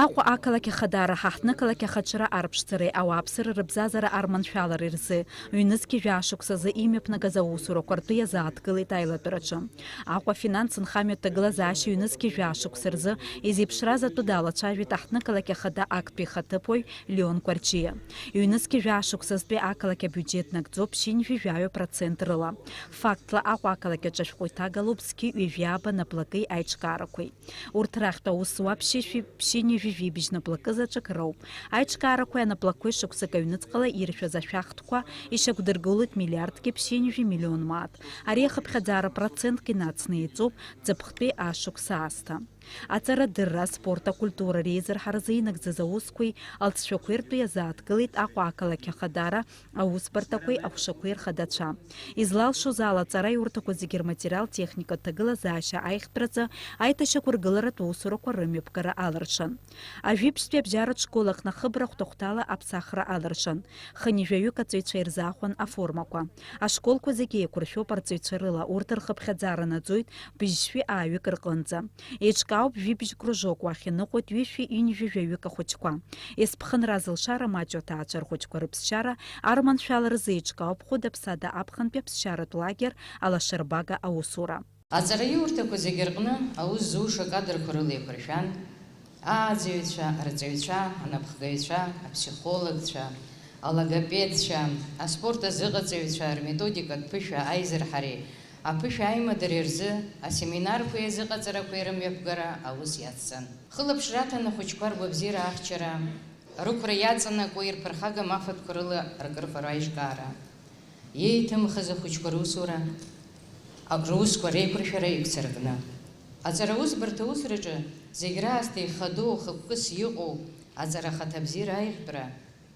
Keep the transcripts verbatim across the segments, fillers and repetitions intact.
Аҟәа ақалақь Ахадара ҳаҳҭнықалақь ахаҿра арԥшӡареи ауааԥсыра рыбзазара арманшәалареи рзы ҩнызқьи жәаа шықәсазы имҩаԥнагаз аусурақәа ртәы иазааҭгылеит аилатәараҿы. Аҟәа афинанс нхамҩатә ҭагылазаашьа ҩнызқьи жәаа шықәса рзы изеиԥшраз атәы далацәажәеит аҳҭнықалақь Ахада актәи ихаҭыԥуаҩ Леон Кәарҷиа. Ҩнызқьи жәаа шықәсазтәи ақалақь абиуџьеҭ нагӡоуп ԥшьынҩажәи жәаҩа процент рыла. Фактла, Аҟәа ақалақь аҿы ашәҟәы иҭагалоуп зқьи ҩажәи ааба наплакеи аиҿкаарақәеи. Урҭ рахьтә аус зуа ԥшьышәи ԥшьынҩажәи жәибжь наплакы заҵәык роуп. Аиҿкаарақәеи анаплакқәеи шықәсык аҩныҵҟала иршәыз ашәахтәқәа ишьақәдыргылоит миллиардки ԥшьынҩажәи миллион мааҭ. Ари ахыԥхьаӡара процентк инацны еиҵоуп ҵыԥхтәи ашықәс аасҭа. Аҵарадырра, аспорт, акультура реизырҳаразы инагӡаз аусқәеи алҵшәақәеи ртәы иазааҭгылеит Аҟәа ақалақь Ахадара аусбарҭақәеи аҟәшақәеи рхадацәа. Излалшоз ала, аҵара аиурҭақәа зегьы рматериал-техникатә ҭагылазаашьа аиӷьтәразы аиҭашьақәыргыларатә усурақәа рымҩаԥгара алыршан. Ажәибжьтәи абжьаратә школ аҟны ахыбра хәҭахәҭала аԥсахра алыршан. Хынҩажәаҩык аҵаҩцәа ирзаахәан аформақәа. Ашколқәа зегьы еиқәыршәоуп арҵаҩцәа рыла, урҭ рхыԥхьаӡара наӡоит быжьшәи ааҩык рҟынӡа. Еиҿкаауп жәибжь кружок, уахь иныҟәоит ҩышәи ҩынҩажәи жәаҩык ахәыҷқәа. Есԥхынра азылшара маҷу аҭаацәа рхәыҷқәа рыԥсшьара арманшәаларазы еиҿкаауп Хәыда-ԥсада аԥхынтәи аԥсшьаратә лагер Алашарбага аусура. Аҵараиурҭақәа зегьы рҟны аус зуша акадрқәа рыла еиқәыршәан, ааӡаҩцәа, арҵаҩцәа, анапхгаҩцәа, аԥсихологцәа, алогопедцәа, аспорт азыҟаҵаҩцәа рметодикатә ԥышәа аизырҳареи аԥышәа аимадареи рзы асеминарқәеи азыҟаҵарақәеи рымҩаԥгара аус иацҵан. Хылаԥшра аҭан ахәыҷқәа ргәабзиара ахьчара, рықәра иаҵанакуа ирԥырхагам афатәқәа рыла ркрыфароу аиҿкаара, иеиҭымхыз ахәыҷқәа русура, а, русқәа реиқәыршәара иқәцаракны. Аҵараусбарҭа аусураҿы зегь раасҭа ихадоу хықәкыс иҟоу аҵара ахаҭабзиара аиӷьтәра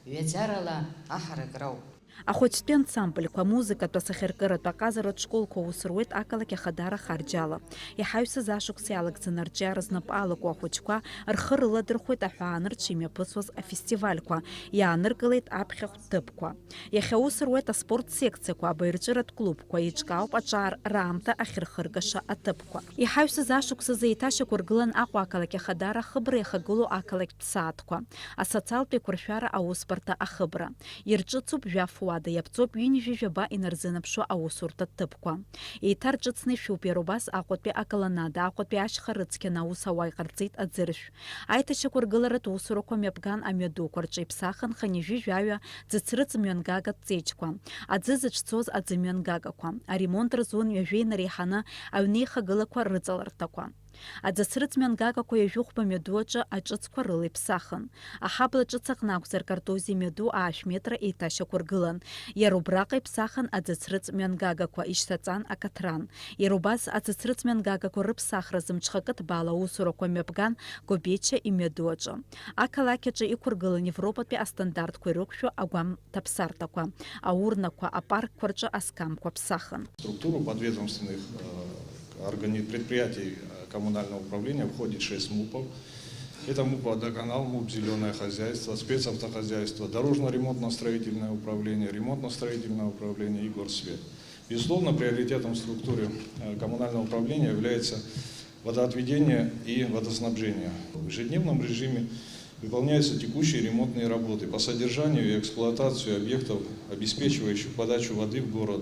ҩаӡарала аҳаракра ауп. Ахәыҷтәи ансамбльқәа, амузыкатә, асахьаркыратә, аҟазаратә школқәа аус руеит ақалақь Ахадара харџьала. Иҳаҩсыз ашықәс иалагӡаны арҿиара знапы алаку ахәыҷқәа рхы рыладырхәеит аҳәаанырцә имҩаԥысуаз афестивальқәа, иааныркылеит аԥхьахә ҭыԥқәа. Иахьа аус руеит аспорт секциақәа, абаҩрҵәыратә клубқәа, еиҿкаауп аҿар раамҭа ахьырхыргаша аҭыԥқәа. Иҳаҩсыз ашықәсазы еиҭашьақәыргылан Аҟәа ақалақь Ахадара ахыбра иахагылоу ақалақьтә сааҭқәа, асоциалтә еиқәыршәара аусбарҭа ахыбра. Ирҿыцуп жәаф уада, иаԥҵоуп ҩынҩажәи жәаба инарзынаԥшуа аусурҭа ҭыԥқәа. Еиҭарҿыцны ишәуп иара убас Аҟәатәи аколоннада, Аҟәатәи ашьха рыцқьаны аус ауаа иҟарҵеит аӡыршә. Аиҭашьақәыргыларатә усурақәа мҩаԥган амҩадуқәа рҿы иԥсахын хынҩажәи жәаҩа ӡыцрыҵ мҩангагатә ҵеџьқәа, аӡы зыҽцоз аӡы мҩангагақәа, аремонт рзун ҩажәеи нареиҳаны аҩнеихагылақәа рыҵаларҭақәа. Аӡыцрыҵ мҩангагақәа ҩажәи хәба мҩаду аҿы аҿыцқәа рыла иԥсахын. Аҳабла ҿыц аҟны акәзар, Картози мҩаду аашә метра еиҭашьақәыргылан. Иара убраҟа иԥсахын аӡыцрыҵ мҩангагақәа, ишьҭаҵан акаҭран. Иара убас аӡыцрыҵ мҩангагақәа рыԥсахразы мҽхакы ҭбаала аусурақәа мҩаԥган Гобеча имҩаду аҿы. Ақалақь аҿы иқәыргылан Европатәи астандартқәа ирықәшәо агәамҭаԥсарҭақәа, аурнақәа, апаркқәа рҿы аскамқәа ԥсахын. Структуру подведомственных, э, органи-, предприятий, э, коммунального управления входит шесть мупов. Это муп «Водоканал», муп «Зелёное хозяйство», спецавтохозяйство, дорожно-ремонтно-строительное управление, ремонтно-строительное управление и «Горсвет». Безусловно, приоритетом в структуре, э, коммунального управления является водоотведение и водоснабжение. В ежедневном режиме выполняются текущие ремонтные работы по содержанию и эксплуатации объектов, обеспечивающих подачу воды в город,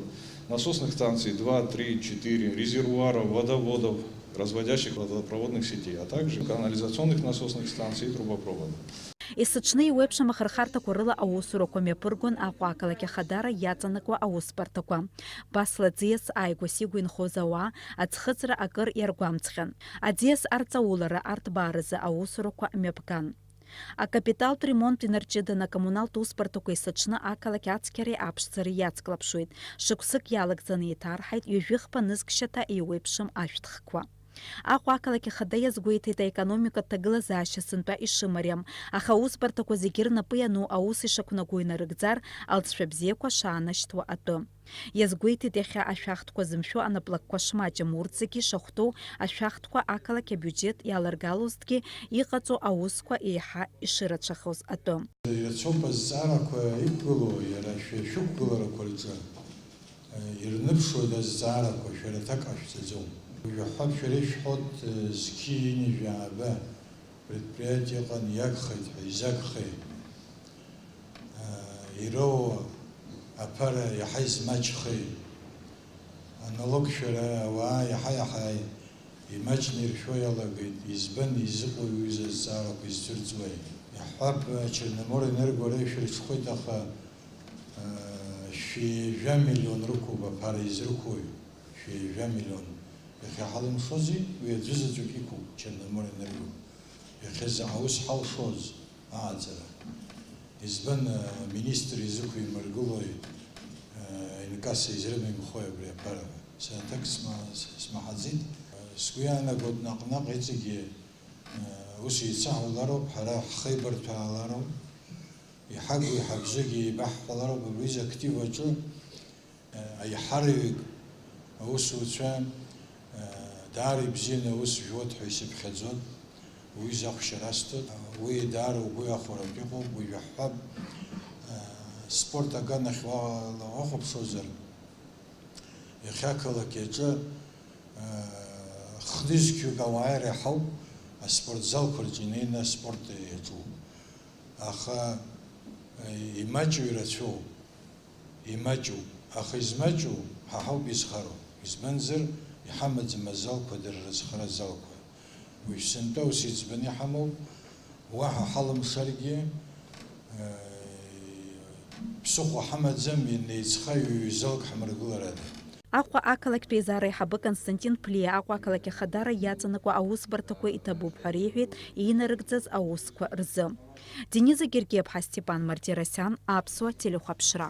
насосных станций два, три, четыре, резервуаров, водоводов, разводящих водопроводных сетей, а также канализационных насосных станций и трубопроводов. Есыҽны еиуеиԥшым ахырхарҭақәа рыла аусурақәа мҩаԥыргон Аҟәа ақалақь Ахадара иаҵанакуа аусбарҭақәа. Басла аӡиас ааигәа-сигәа инхоз ауаа, аӡхыҵра акыр иаргәамҵхьан. Аӡиас арҵаулара, арҭбааразы аусурақәа мҩаԥган. Акапиталтә ремонт инарҷыданы акоммуналтә усбарҭақәа есыҽны ақалақь ацқьареи аԥшӡареи иацклаԥшуеит. Шықәсык иалагӡаны еиҭарҳаит ҩажәи хԥа нызқь шьаҭа еиуеиԥшым ашәҭхқәа. Аҟәа ақалақь ахада иазгәеиҭеит аекономикатә ҭагылазаашьа сынтәа ишымариам, аха аусбарҭақәа зегьы рнапы иану аус ишақәнаго инарыгӡар, алҵшәа бзиақәа шаанашьҭуа атәы. Иазгәеиҭеит иахьа ашәахтәқәа зымшәо анаплакқәа шмаҷым, урҭ зегьы ишахәҭоу ашәахтәқәа ақалақь абиуџьет иаларгалозҭгьы иҟаҵоу аусқәа еиҳа ишырацәахоз атәы. Ирацәоуп азҵаарақәа иқәгылоу, иара шәа-, шәықәгыларақәа рҿы. Ирныԥшуеит азҵаарақәа, шәара аҭак ҟашәҵаӡом. Жәаҳәа шәара ишәҳәоит, зқьи ҩынҩажәи ааба, Предприатиеҟны иагхеит ҳәа изагхеи, ироуа аԥара иаҳа измаҷхеи, аналогшәара ауаа иаҳа-иаҳа имаҷны иршәо иалагеит, избан изыҟои уи зазҵаарақәа изцәырҵуеи? Иаҳҳәап, Черноморэнерго ара ишәырҽхәеит, аха, шәи жәа миллион рықәуп аԥара изрықәуи? Шәи жәа миллион. Иахьа ҳалымшози, уи аӡәы заҵәык иқәуп Черноморэнерго. Иахьа заҟа ус ҳалшоз, ааӡара. Избан, аминистр изықәимыргылои, инкасса изрымимхои абри аԥара? Са аҭак сма-, смаҳаӡеит. Сгәы иаанагоит наҟ-наҟ иҵегьы, ус еицаҳаулароуп, ҳара ҳхеибарҭәаалароуп, иҳагу иҳабжьыгьы еибаҳҳәалароуп, абри аҩыза актив аҿы, аиҳараҩык аусуцәа, даара ибзианы аус жәуеит ҳәа исыԥхьаӡоит, уи захәшьара асҭоит, уи даара угәы иахәаратә иҟоуп, уажә иаҳҳәап, спорт аганахь уа-, уахәаԥшуазар, иахьа ақалақь аҿы, хнызқьҩык ауаа иреиҳауп аспортзалқәа рҿы инеины аспорт иаҿу. Аха, имаҷу ирацәоуп, имаҷуп. Аха измаҷу ҳа ҳауп изхароу. Избанзар, иҳамаӡам азалқәа дара рызхара азалқәа. Уажә сынтәа ус иӡбаны иҳамоуп, уаҳа ҳалымшаргьы, ԥсыхәа ҳамаӡам, инеиҵха ҩ-залк ҳмыргыларада. Аҟәа ақалақьтә еизара аиҳабы Константин Ԥлиа Аҟәа ақалақь ахадара иаҵанакуа аусбарҭақәа иҭабуп ҳәа реиҳәеит инарыгӡаз аусқәа рзы. Дениза Гергиаԥҳа, Степан Мартиросиан, Аԥсуа телехәаԥшра.